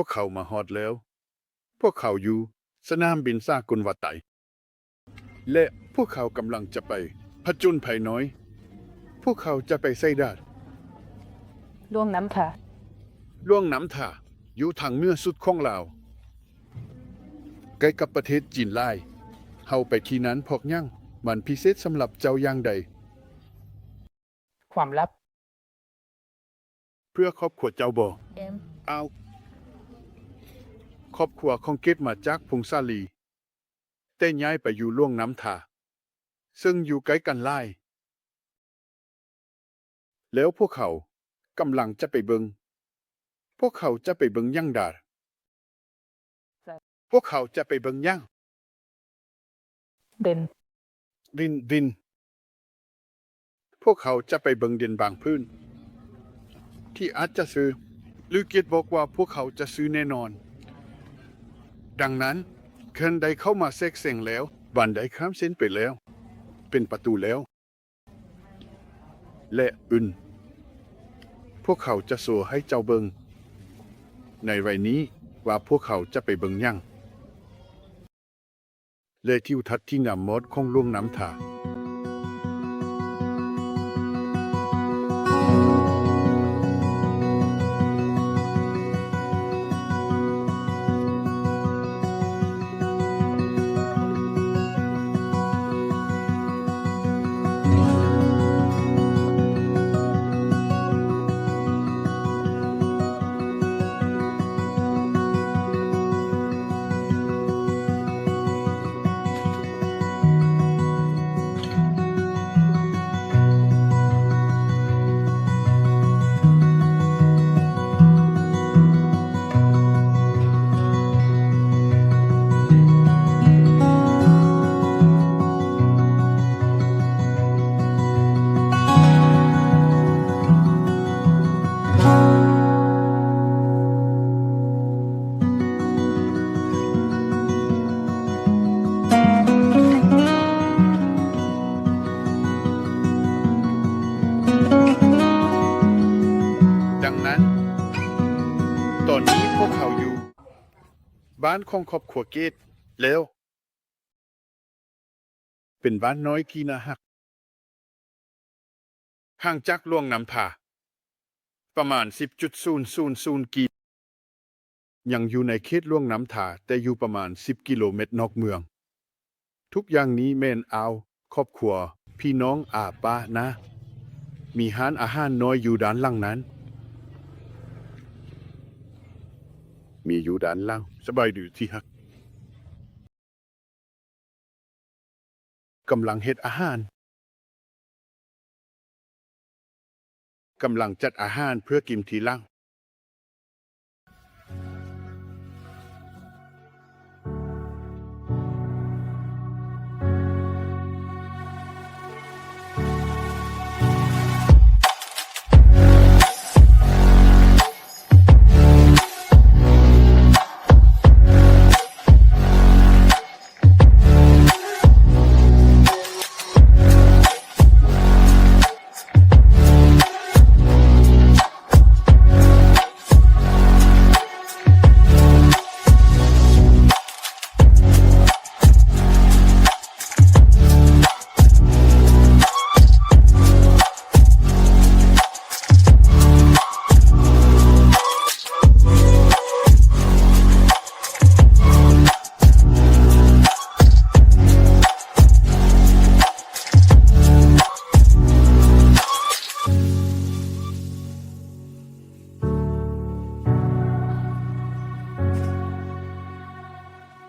ວກເຂົາມາຮອດແລ້ວ. ພວກເຂົາຢູ່ສະໜາມບິນສາກົນວັດໄຕ ແລະ ພວກເຂົາກຳລັງຈະໄປຜະຈົນໄພນ້ອຍ. ພວກເຂົາຈະໄປໃສ່ດາດ ຫຼວງນ້ຳທາ. ຫຼວງນ້ຳທາຢູ່ທາງເໜືອສຸດຂອງລາວ ໃກ້ກັບປະເທດຈີນຫຼາຍ. ເຮົາໄປທີ່ນັ້ນເພາະຫຍັງ? ມັນພິເສດສຳລັບເຈົ້າຢ່າງໃດ? ຄວາມລັບ. ເພື່ອຄອບຄົວເຈົ້າບໍ? ແມ່ນ. ອ້າວ. ຄອບຄົວຂອງເກດມາຈາກຜົ້ງສາລີ ແຕ່ຍ້າຍໄປຢູ່ຫຼວງນ້ຳທາ ເຊິ່ງຢູ່ໃກ້ກັນຫຼາຍ. ແລ້ວພວກເຂົາກຳລັງຈະໄປເບິ່ງ. ພວກເຂົາຈະໄປເບິ່ງຫຍັງດາ? ພວກເຂົາຈະໄປເບິ່ງຫຍັງ? ດິນ. ດິນ, ດິນ. ພວກເຂົາຈະໄປເບິ່ງດິນບາງພື້ນທີ່ອາດຈະຊື້ ຫຼື ເກດບອກວ່າພວກເຂົາຈະຊື້ແນ່ນອນ. ດັ່ງນັ້ນ, ເຄື່ອນໄດ້ເຂົ້າມາແຊກແຊງແລ້ວ, ບ້ານໄດ້ຂ້າມເສັ້ນໄປແລ້ວ, ເປັນປະຕູແລ້ວ ແລະ ອື່ນ. ພວກເຂົາຈະໂຊໃຫ້ເຈົ້າເບິ່ງໃນໄວນີ້ວ່າພວກເຂົາຈະໄປເບິ່ງຫຍັງ ແລະ ທິວທັດທີ່ງາມມອດຂອງຫຼວງນ້ຳທາ. ດັ່ງນັ້ນ, ຕອນນີ້ພວກເຮົາຢູ່ບ້ານຂອງຄອບຄົວເກດແລ້ວ. ເປັນບ້ານນ້ອຍທີ່ໜ້າຮັກ, ຫ່າງຈາກຫຼວງນ້ຳທາປະມານສິບຈຸດສູນສູນສູນກີໂລ. ຍັງຢູ່ໃນເຂດຫຼວງນ້ຳທາ, ແຕ່ຢູ່ປະມານສິບກິໂລແມັດນອກເມືອງ. ທຸກຢ່າງນີ້ແມ່ນອ້າວ, ຄອບຄົວ, ພີ່ນ້ອງ, ອາ, ປ້າ, ນ້າ. ມີຮ້ານອາຫານນ້ອຍຢູ່ດ້ານຫຼັງນັ້ນ. ມີຢູ່ດ້ານຫຼັງ. ສະບາຍດີທີ່ຮັກ. ກຳລັງເຮັດອາຫານ. ກຳລັງຈັດອາຫານເພື່ອກິນທີຫຼັງ.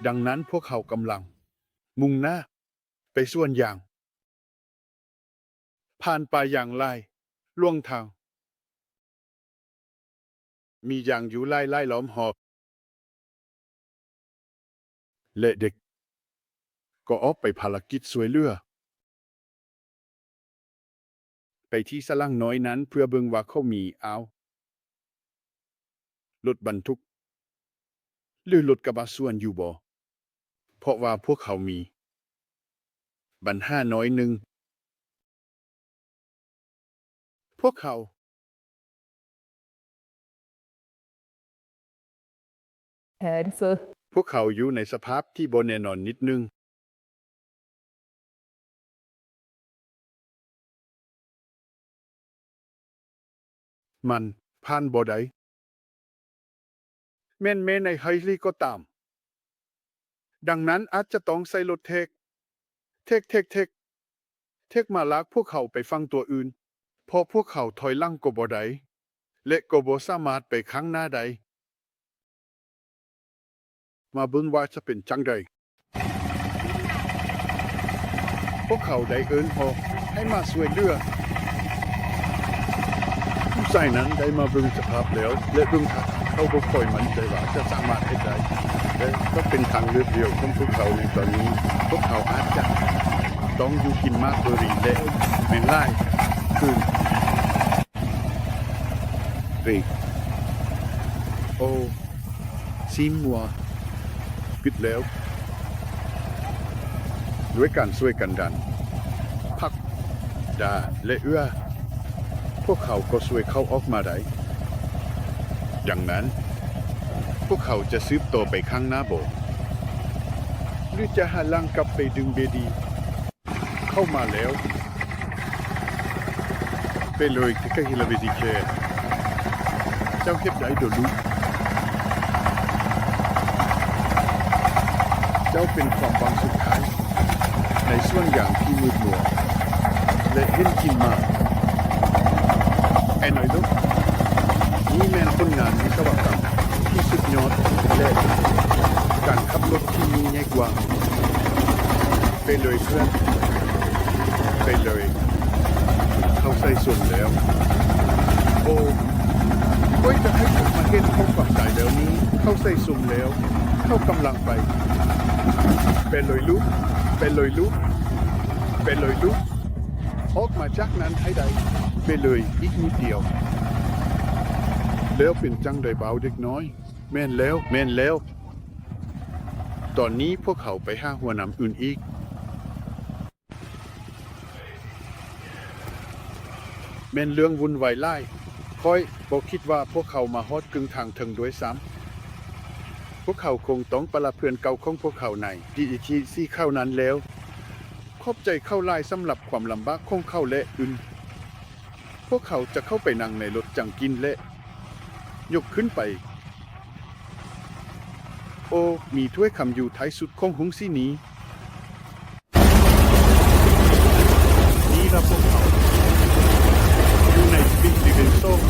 ດັ່ງນັ້ນພວກເຂົາກຳລັງມຸ່ງໜ້າໄປສວນຢາງ. ຜ່ານປ່າຢາງຫຼາຍຫຼວງທາງ, ມີຢາງຢູ່ຫຼາຍໆລ້ອມຮອບ ແລະ ເດັກກໍອອກໄປພາລະກິດຊ່ວຍເຫຼືອ. ໄປທີ່ສະຫຼັງນ້ອຍນັ້ນເພື່ອເບິ່ງວ່າເຂົາມີອ້າວ ລົດບັນທຸກ ຫຼື ລົດກະບະສວນຢູ່ບໍ່, ເພາະວ່າພວກເຂົາມີບັນຫານ້ອຍໜຶ່ງ. ພວກເຂົາ Her, so ພວກເຂົາຢູ່ໃນສະພາບທີ່ບໍ່ແນ່ນອນນິດໜຶ່ງ. ມັນຜ່ານບໍ່ໄດ້. ແມ່ນແມ່ໃນໄຮລີກໍຕາມ. ດັ່ງນັ້ນອາດຈະຕ້ອງໃຊ້ລົດແທກ, ແທກ, ແທກ, ແທກ, ແທກມາລາກພວກເຂົາໄປຝັ່ງຕົວອື່ນ, ເພາະພວກເຂົາຖອຍຫຼັງກໍບໍ່ໄດ້ ແລະ ກໍບໍ່ສາມາດໄປຂ້າງໜ້າໄດ້. ມາເບິ່ງວ່າຈະເປັນຈັ່ງໃດ. ພວກເຂົາໄດ້ເອີ້ນຮອກໃຫ້ມາຊ່ວຍເຫຼືອ. ຜູ້ຊາຍນັ້ນໄດ້ມາເບິ່ງສະພາບແລ້ວ ແລະ ເບິ່ງທ່າທາງເຂົາບໍ່ຄ່ອຍໝັ້ນໃຈວ່າຈະສາມາດເຮັດໄດ້, ແຕ່ກໍເປັນທາງເລືອກດຽວຂອງພວກເຂົາໃນຕອນນີ້. ພວກເຂົາອາດຈະຕ້ອງຢູ່ກິນໝາກເບີຣີ ແລະ ແມງລາຍຄືນ. ເອີ ໂອ ຊີມງົວປິດແລ້ວ. ດ້ວຍການຊ່ວຍກັນດັນ, ຜັກ, ດາ ແລະ ເອື້ອ, ພວກເຂົາກໍຊ່ວຍເຂົາອອກມາໄດ້. ດັ່ງນັ້ນ, ພວກເຂົາຈະສືບຕໍ່ໄປຂ້າງໜ້າບໍ່ ຫຼື ຈະຫັນຫຼັງກັບໄປດຶງເບດີ? ເຂົ້າມາແລ້ວ. ເປເລີຍ ເຄກາຮິລາເວດີແຄ. ເຈົ້າເຮັດໄດ້ໂດລູກ. ເຈົ້າເປັນຄວາມຫວັງສຸດທ້າຍໃນສວນຢາງທີ່ມືດມົວ ແລະ ເຫັນກິ່ງໝາກ. ແອນອຍລູກ, ນີ້ແມ່ນຜົນງານວິສະວະກຳທີ່ສຸດຍອດ ແລະ ການຂັບລົດທີ່ຍິ່ງໃຫຍ່ກວ່າ. ໄປເລີຍເພື່ອນ, ໄປເລີຍ. ເຂົາໃສ່ສົມແລ້ວ. ໂອ້, ຂ້ອຍຈະໃຫ້ເຂົາມາເຫັນຂອງຂວັນຕາຍແລ້ວນີ້. ເຂົາໃສ່ສົມແລ້ວ. ເຂົາກຳລັງໄປ. ໄປເລີຍລູກ, ໄປເລີຍລູກ, ໄປເລີຍລູກ. ອອກມາຈາກນັ້ນໃຫ້ໄດ້. ໄປເລີຍ, ອີກນິດດຽວ. ແລ້ວເປັນຈັ່ງໃດບ່າວເດັກນ້ອຍ? ແມ່ນແລ້ວ, ແມ່ນແລ້ວ. ຕອນນີ້ພວກເຂົາໄປຫາຫົວໜຳອື່ນອີກ. ແມ່ນເລື່ອງວຸ່ນວາຍຫຼາຍ. ຂ້ອຍບໍ່ຄິດວ່າພວກເຂົາມາຮອດເຄິ່ງທາງເທິງດ້ວຍຊ້ຳ. ພວກເຂົາຄົງຕ້ອງປະລະເພື່ອນເກົ່າຂອງພວກເຂົາໃນ ດີອີທີ ສີຂາວນັ້ນແລ້ວ. ຂອບໃຈເຂົາຫຼາຍສຳລັບຄວາມລຳບາກຂອງເຂົາ ແລະ ອື່ນ. ພວກເຂົາຈະເຂົ້າໄປນັ່ງໃນລົດຈັງກິນ ແລະ ຍົກຂຶ້ນໄປ. ໂອ, ມີຖ້ວຍຄຳຢູ່ທ້າຍສຸດຂອງໂຮງສີນີ້. ນີ້ລະພວກເຮົາ ຢູ່ໃນ Big Living Zone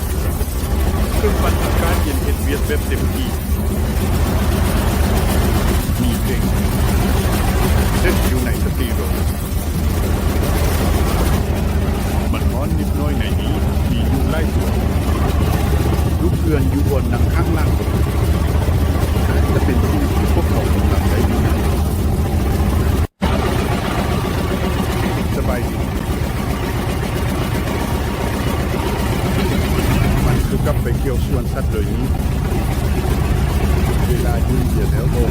ເຄື່ອງປັ່ນອາກາດເຢັນເຮັດວຽກແບບເຕັມທີ່. ມີເພງເຮັດຢູ່ໃນສະເຕເຣໂອ. ມັນຮ້ອນນິດໜ້ອຍໃນນີ້, ມີຍຸງຫຼາຍຕົວ. ລູກເຮືອນຢູ່ບ່ອນນັ່ງຂ້າງຫຼັງ ອາດຈະເປັນສິ່ງທີ່ພວກເຂົາກຳລັງໄດ້ດີ. ສະບາຍດີ. ມັນຄືກັບໄປທ່ຽວສວນສັດເລີຍນີ້. ເວລາຢູ່ເສຍແລ້ວບໍ່?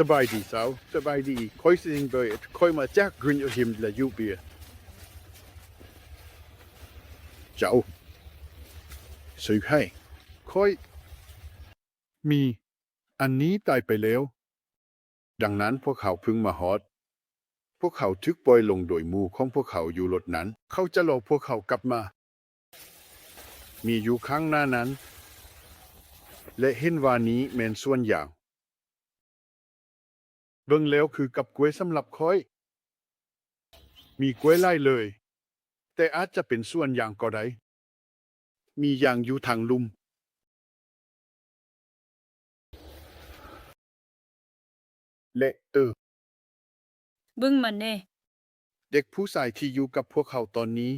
ສະບາຍດີເຈົ້າ, ສະບາຍດີ. ຂ້ອຍຊື່ Bert, ຂ້ອຍມາຈາກ Green Hill ແລະ Utah. ເຈົ້າ ຊື່ໃຜ? ຂ້ອຍ ມີ ອັນນີ້ຕາຍໄປແລ້ວ. ດັ່ງນັ້ນພວກເຂົາເພິ່ງມາຮອດ. ພວກເຂົາຖືກປ່ອຍລົງໂດຍໝູ່ຂອງພວກເຂົາຢູ່ລົດນັ້ນ. ເຂົາຈະລໍພວກເຂົາກັບມາ. ມີຢູ່ຂ້າງໜ້ານັ້ນ. ແລະເຫັນວ່ານີ້ແມ່ນສວນຢາງ. ເບິ່ງແລ້ວຄືກັບກ້ວຍສຳລັບຂ້ອຍ. ມີກ້ວຍຫຼາຍເລີຍ, ແຕ່ອາດຈະເປັນສວນຢາງກໍໄດ້. ມີຢາງຢູ່ທາງລຸ່ມ. ແລະ ເຕີ. ເບິ່ງມັນແດ່. ເດັກຜູ້ຊາຍທີ່ຢູ່ກັບພວກເຮົາຕອນນີ້,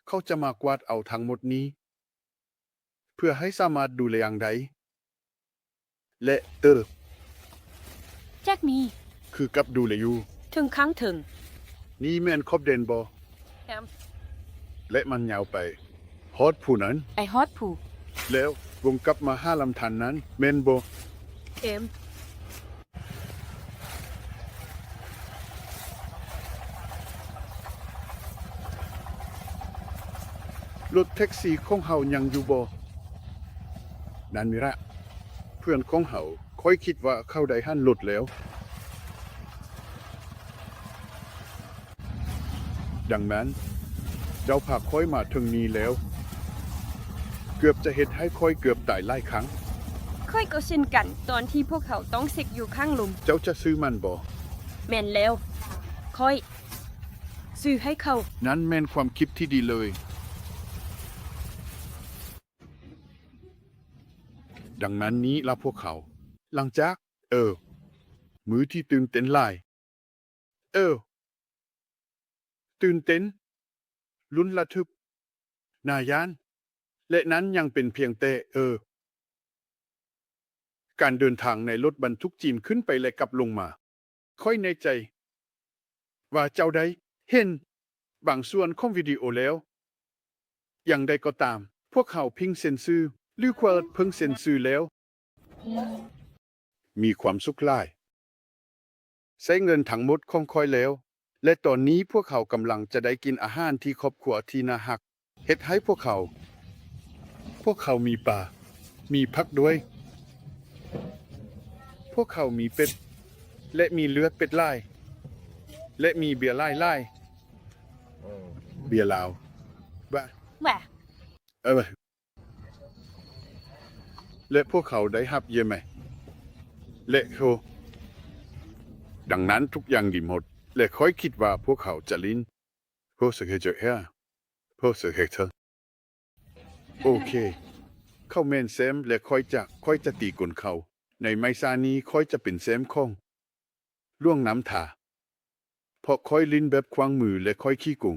ເຂົາຈະມາກວາດເອົາທັງໝົດນີ້ ເພື່ອໃຫ້ສາມາດດູແລຢ່າງໃດ. ແລະ ເຕີ. ຈັກມີ. ຄືກັບດູແລຢູ່. ເຖິງຂ້າງເທິງ. ນີ້ແມ່ນຂອບແດນບໍ່? ແອມ. ແລະ ມັນຍາວໄປ. ຮອດຜູ້ນັ້ນ. ໄປຮອດຜູ້. ແລ້ວວົງກັບມາຫາລຳທານນັ້ນ, ແມ່ນບໍ່? ເອມ. ລົດແທັກຊີຂອງເຮົາຍັງຢູ່ບໍ່? ນັ້ນລະ ເພື່ອນຂອງເຮົາ. ຂ້ອຍຄິດວ່າເຂົາໄດ້ຫັນລົດແລ້ວ. ດັ່ງນັ້ນ, ເຈົ້າພາຂ້ອຍມາເຖິງນີ້ແລ້ວ, ເກືອບຈະເຮັດໃຫ້ຂ້ອຍເກືອບຕາຍຫຼາຍຄັ້ງ. ຂ້ອຍກໍເຊັ່ນກັນ, ຕອນທີ່ພວກເຮົາຕ້ອງເຊັກຢູ່ຂ້າງລຸ່ມ. ເຈົ້າຈະຊື້ມັນບໍ່? ແມ່ນແລ້ວ, ຂ້ອຍຊື້ໃຫ້ເຂົາ. ນັ້ນແມ່ນຄວາມຄິດທີ່ດີເລີຍ. ດັ່ງນັ້ນນີ້ລະພວກເຂົາ. ຫຼັງຈາກ, ເອີ, ມື້ທີ່ຕື່ນເຕັ້ນຫຼາຍ. ເອີ, ຕື່ນເຕັ້ນ, ລຸ້ນລະທຶກ, ໜ້າຢ້ານ, ແລະ ນັ້ນຍັງເປັນພຽງແຕ່, ເອີ, ການເດີນທາງໃນລົດບັນທຸກຈີນຂຶ້ນໄປ ແລະ ກັບລົງມາ. ຂ້ອຍແນ່ໃຈວ່າເຈົ້າໄດ້ເຫັນບາງສ່ວນຂອງວິດີໂອແລ້ວ. ຢ່າງໃດກໍຕາມ, ພວກເຮົາເພິ່ງເຊັນຊີ, ຫຼື ຄວາເພິ່ງເຊັນຊີແລ້ວ. ມີຄວາມສຸກຫຼາຍ. ໃຊ້ເງິນທັງໝົດຂອງຂ້ອຍແລ້ວ, ແລະ ຕອນນີ້ພວກເຮົາກຳລັງຈະໄດ້ກິນອາຫານທີ່ຄອບຄົວທີ່ໜ້າຮັກເຮັດໃຫ້ພວກເຮົາ. ພວກເຂົາມີປາ, ມີຜັກດ້ວຍ. ພວກເຂົາມີເປັດ, ແລະ ມີເລືອດເປັດຫຼາຍ, ແລະ ມີເບຍຫຼາຍໆ. ເບຍລາວ. ບະ. ເອີ. ແລະ ພວກເຂົາໄດ້ຮັບເຢຍແມ ແລະ ໂຮ. ດັ່ງນັ້ນທຸກຢ່າງດີໝົດ ແລະ ຂ້ອຍຄິດວ່າພວກເຂົາຈະຫຼິ້ນ ໂຮສະເຄເຈແຮ ໂຮສະເຄເທ. ໂອເຄ. ເຂົາແມ່ນແຊມ ແລະ ຂ້ອຍຈະ, ຂ້ອຍຈະຕີກົນເຂົາ. ໃນໄມຊານີ້ ຂ້ອຍຈະເປັນແຊມຂອງຫຼວງນ້ຳທາ. ເພາະຂ້ອຍຫຼິ້ນແບບຂວາງມື ແລະ ຂ້ອຍຂີ້ໂກງ.